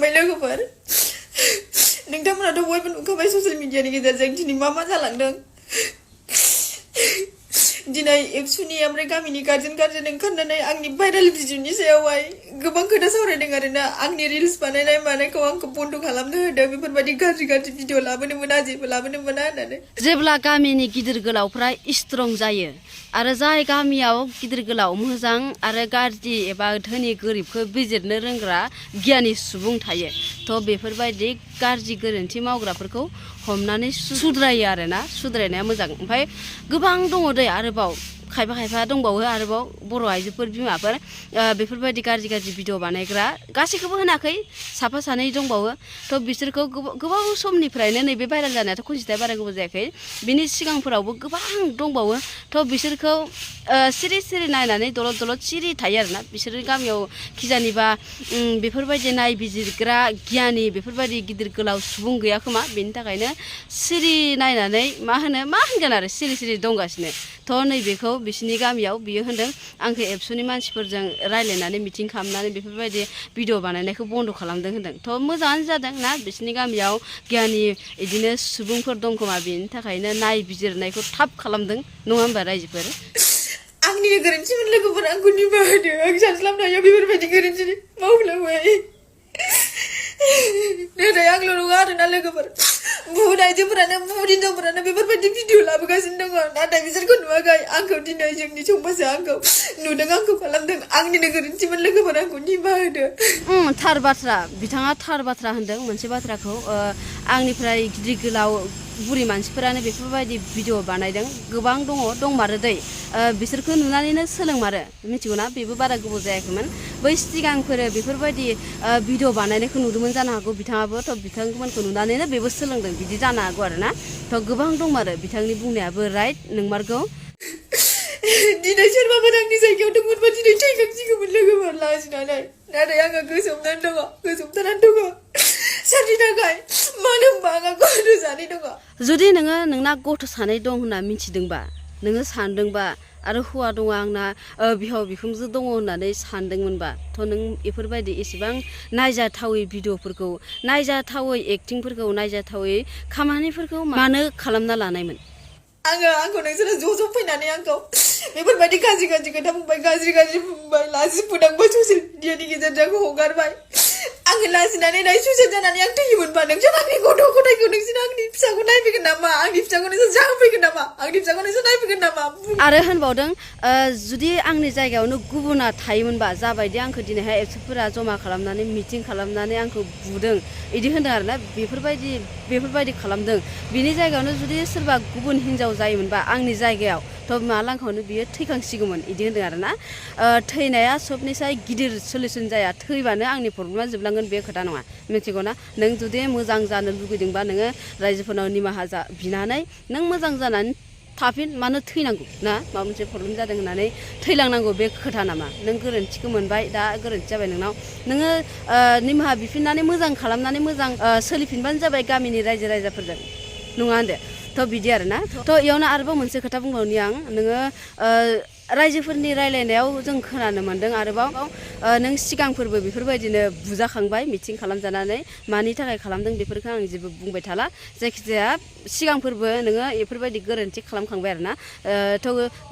खुलुमबाय लोगोफोर नोंथांमोनाथ' बयबो नुखाबाय ससियेल मिडियानि गेजेरजों दिनै मा जालांदों दिनै एबसुनि ओमफ्राय गामिनि गार्जेन ओंखारनानै आंनि भाइरेल भिडिअनि सायावहाय गोबां खोथा सावरायदों आरोना आंनि रिल्स बानायनाय मानायखौ आंखौ बन्द खालामनो होदों बेफोरबायदि गाज्रि भिडिअ लाबोनो मोना जेबो लाबोनो मोना होननानै जेब्ला गामिनि गिदिर गोलावफ्रा स्ट्रं जायो आरो जाय गामियाव गिदिर गोलाव मोजां आरो गाज्रि एबा धोनि गोरिबखौ बिजिरनो रोंग्रा गियानि सुबुं थायो थ' बेफोरबायदि गाज्रि गोरोन्थि मावग्राफोरखौ हमनानै सुद्रायो आरोना सुद्रायनाया मोजां ओमफ्राय गोबां दङ दै आरोबाव खायफा दंबावो आरोबाव बर' आइजोफोर बिमाफोर बेफोरबायदि गाज्रि भिडिअ बानायग्रा गासैखौबो होनाखै साफा सानै दंबावो थ' बिसोरखौ गोबाव समनिफ्रायनो नैबे भाइरेल जानायाथ' खनसेथाय बारा गोबाव जायाखै बिनि सिगांफोरावबो गोबां दंबावो थ' बिसोरखौ सिरि नायनानै दलद सिरि थायो आरोना बिसोर गामियाव खिजानिबा बेफोरबायदि नायबिजिरग्रा गियानि बेफोरबायदि गिदिर गोलाव सुबुं गैया खोमा बेनि थाखायनो सिरि नायनानै मा होनगोन आरो सिरि दंगासिनो थ' नैबेखौ बिसिनि गामियाव बियो होनदों आंखौ एबसुनि मानसिफोरजों रायलायनानै मिटिं खालामनानै बेफोरबायदि भिडिअ बानायनायखौ बन्द खालामदों होनदों थ' मोजाङानो जादों ना बिसिनि गामियाव गियानि इदिनो सुबुंफोर दं खोमा बेनि थाखायनो नायबिजिरनायखौ थाब खालामदों नङा होमबा रायजोफोर आंनि गोरोन्थिमोन लोगोफोर आंखौ निमाहा होदो आं सानस्लाबनो हाया बेफोरबायदि गोरोन्थि मावफ्लांबाय नाथाय आंल' नङा आरोना लोगोफोर बुहुत आइजोफोरानो बुहुत हिनजावफोरानो बेफोरबायदि भिडिअ लाबोगासिनो दङ नाथाय बिसोरखौ नुवाखै आंखौ दिनै जोंनि समाजा आंखौ नुदों आंखौ खालामदों आंनिनो गोरोन्थिमोन लोगोफोर आंखौ निमाहा होदो थार बाथ्रा बिथाङा थार बाथ्रा होनदों मोनसे बाथ्राखौ आंनिफ्राय गिदिर गोलाव बुरि मानसिफोरानो बेफोरबायदि भिडिअ बानायदों गोबां दंमारो दै बिसोरखौ नुनानैनो सोलोंमारो मिथिगौना बेबो बारा गोबाव जायाखैमोन बै सिगांफोर बेफोरबायदि भिडिअ बानायनायखौ नुदोंमोन जानो हागौ बिथाङाबो थ' बिथांमोनखौ नुनानैनो बेबो सोलोंदों बिदि जानो हागौ आरोना थ' गोबां दंमारो बिथांनि बुंनायाबो राइट नोंमारगौ दिनै सोरबाफोर आंनि जायगायाव दंमोनबा दिनै थैखांसिगौमोन लोगोफोर लाजिनानै नाथाय आङो गोजोमनानै दङ सोरनि थाखाय मानो होनबा आंहा गथ' सानै दङ जुदि नोङो नोंना गथ' सानै दं होनना मिथिदोंबा नोङो सानदोंबा आरो हौवा दङ आंना बिहाव बिखुनजो दङ होननानै सानदोंमोनबा थ' नों बेफोरबायदि एसेबां नायजाथावै भिडिअफोरखौ नायजाथावै एक्टिंफोरखौ नायजाथावै खामानिफोरखौ मानो खालामना लानायमोन आंखौ नोंसोरो ज' फैनानै आंखौ बेफोरबायदि गाज्रि खोथा बुंबाय गाज्रि बुंबाय लाजि फोनांबाय ससियेल मिडियानि गेजेरजों हगारबाय आङो लाजिनानै सुइसाइड जानानै आं थैयोमोनबा नोंसोर आंनि गथ' गथायखौ नोंसोर आंनि फिसाखौ नायफैगोन नामा आंनि फिसाखौ नोंसोर जाहोफैगोन नामा आंनि फिसाखौ नोंसोर नायफैगोन नामा आरो होनबावदों जुदि आंनि जायगायावनो गुबुना थायोमोनबा जाबायदि आंखौ दिनैहाय एबसुफोरा जमा खालामनानै मिटिं खालामनानै आंखौ बुदों बिदि होनदों आरोना बेफोरबायदि खालामदों बिनि जायगायावनो जुदि सोरबा गुबुन हिनजाव जायोमोनबा आंनि जायगायाव थ' मालांखावनो बियो थैखांसिगौमोन बिदि होनदों आरोना थैनाया सबनिसाय गिदिर सलिउसन जाया थैबानो आंनि प्रब्लेमा जोबलांगोन बे खोथा नङा मिथिगौना नों जुदि मोजां जानो लुगैदोंबा नोङो रायजोफोरनाव निमाहा बिनानै नों मोजां जानानै थाफिन मानो थैनांगौ ना माबा मोनसे प्रब्लेम जादों होननानै थैलांनांगौ बे खोथा नामा नों गोरोन्थिखौ मोनबाय दा गोरोन्थि जाबाय नोंनाव नोङो निमाहा बिफिननानै मोजां खालामनानै मोजां सोलिफिनबानो जाबाय गामिनि रायजो राजाफोरजों नङा होनदो थ' बिदि आरोना थ' इयावनो आरोबाव मोनसे खोथा बुंबावनि आं नोङो रायजोफोरनि रायलायनायाव जों खोनानो मोन्दों आरोबाव नों सिगांफोरबो बेफोरबायदिनो बुजाखांबाय मिटिं खालामजानानै मानि थाखाय खालामदों बेफोरखौ आं जेबो बुंबाय थाला जायखिजाया सिगांफोरबो नोङो बेफोरबायदि गोरोन्थि खालामखांबाय आरोना थ'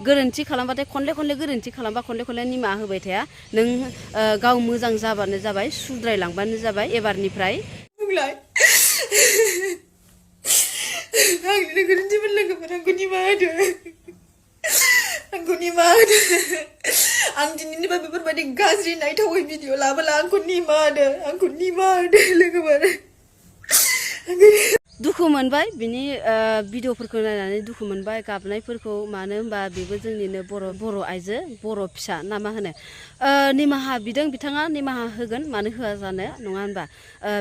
गोरोन्थि खालामबाथाय खनले गोरोन्थि खालामबा खनले निमाहा होबाय थाया नों गाव मोजां जाबानो जाबाय सुद्रायलांबानो जाबाय एबारनिफ्राय बुंलाय आंनि गोरोन्थिमोन लोगोफोर आंखौ निमाहा होदो आं दिनैनिफ्राय बेफोरबायदि गाज्रि नायथावै भिडिअ लाबोला आंखौ निमाहा होदो लोगोफोर दुखु मोनबाय बिनि भिडिअफोरखौ नायनानै दुखु मोनबाय गाबनायफोरखौ मानो होनबा बेबो जोंनिनो बर' आइजो बर' फिसा ना मा होनो निमाहा बिदों बिथाङा निमाहा होगोन मानो होआ जानो नङा होनबा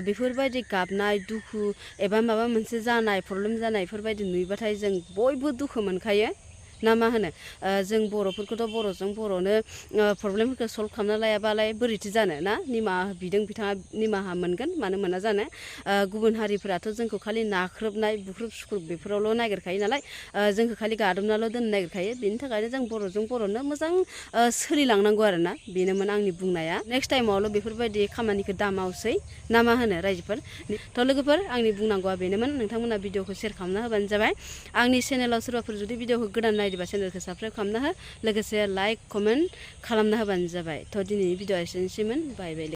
बेफोरबायदि गाबनाय दुखु एबा माबा मोनसे जानाय प्रब्लेम जानाय बेफोरबायदि नुयोबाथाय जों बयबो दुखु मोनखायो ना मा होनो जों बर'फोरखौथ' बर'जों बर'नो प्रब्लेमफोरखौ सल्भ खालामना लायाबालाय बोरैथो जानो ना निमाहा बिदों बिथाङा निमाहा मोनगोन मानो मोना जानो गुबुन हारिफोराथ' जोंखौ खालि नाख्रुबनाय बुख्रुब सुख्रुब बेफोरावल' नागिरखायो नालाय जोंखौ खालि गादबनाल' दोननो नागिरखायो बेनि थाखायनो जों बर'जों बर'नो मोजां सोलिलांनांगौ आरोना बेनोमोन आंनि बुंनाया नेक्स्ट टाइमावल' बेफोरबायदि खामानिखौ दामावसै ना मा होनो रायजोफोर थ' लोगोफोर आंनि बुंनांगौआ बेनोमोन नोंथांमोना भिडिअखौ शेयार खालामना होबानो जाबाय आंनि चेनेलाव सोरबाफोर जुदि भिडिअखौ गोदान नायदोंबा चेनेलखौ साबस्क्राइब खालामना हो लोगोसे लाइक कमेन्ट खालामना होबानो जाबाय थ' दिनैनि भिडिअआ एसेनोसैमोन बाय बाय।